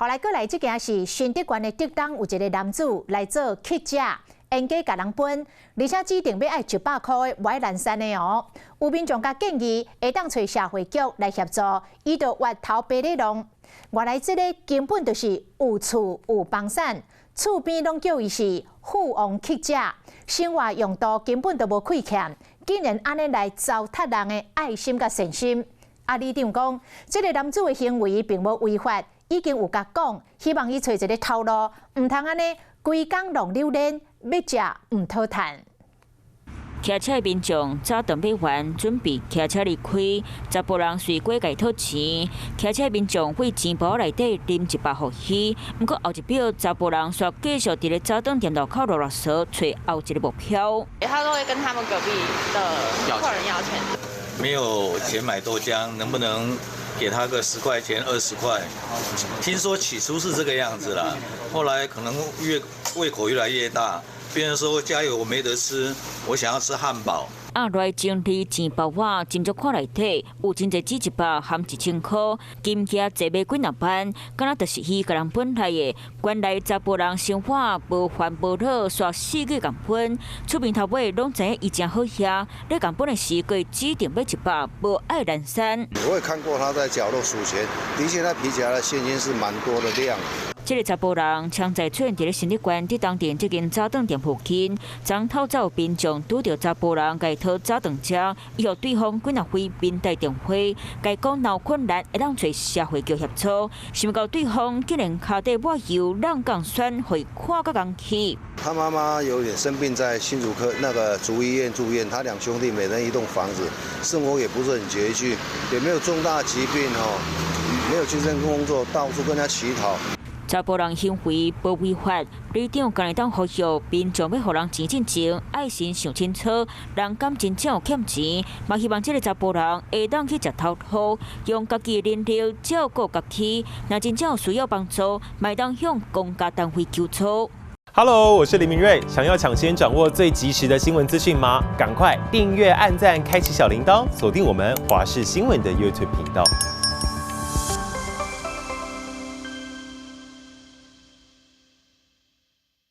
予來過來，這件是新竹縣的竹東有一个男子來做乞食，沿街共人分，而且指定欲愛100箍的無愛攔山的哦。有民眾共建議，會當揣社會局來協助，伊就越頭白咧弄。原來這个根本就是有厝有房產，厝邊攏叫伊是富翁乞食，生活用度根本就無虧欠，竟然按呢來糟蹋人的愛心佮善心。啊，里長講，這个男子的行為並無違法。已經有共講，希望伊揣一个頭路，毋通按呢規工弄榴蓮，欲食毋討趁。騎車的民眾早頓買完，準備騎車離開，查埔人隨過共伊討錢。騎車的民眾對錢包內底啉一百予伊，毋過後一秒查埔人煞繼續佇咧早頓店路口囉囉嗦揣後一个目標。他都會跟他們隔壁的客人要錢。沒有錢買豆漿，能不能給他個10塊錢、20塊？聽說起初是這個樣子啦，後來可能越胃口越來越大，變成說家裡我沒得吃，我想要吃漢堡。壓來整理錢包仔，斟酌看內底有真濟紙100含1000箍，金額濟欲幾若萬，敢若就是伊共人分來的。原來查埔人生活無煩無惱，煞四界共分，出面頭尾攏知影伊誠好額，咧共分的時，閣指定欲100，無愛攔山。我也看過他在角落數錢，的確他皮夾的現金是蠻多的量。這个查埔人槍在出現佇咧新竹縣竹東鎮這間早頓店附近，昨透早有民眾拄著查埔人共伊討早頓食，伊予對方幾若回面帶電話，共伊講若有困難會當揣社會局協助，想袂到對方竟然跤底抹油，挵鋼栓，予伊看甲戇去。他媽媽有點生病，在新竹科那個竹醫院住院，他兩兄弟每人一棟房子，生活也不是很拮據，也沒有重大疾病哦，沒有精神工作，到處跟人家乞討。查埔人行為無違法，里長敢會當呼籲民眾欲予人錢進前，愛先想清楚，人敢真正有欠錢，嘛希望這个查埔人會當去食頭路，用家己的能力照顧家己。若真正有需要幫助，嘛會當向公家單位求助。 Hello，我是林明瑞，想要搶先掌握最及時的新聞資訊嗎？趕快訂閱、按讚、開啟小鈴鐺，鎖定我們華視新聞的 YouTube 頻道。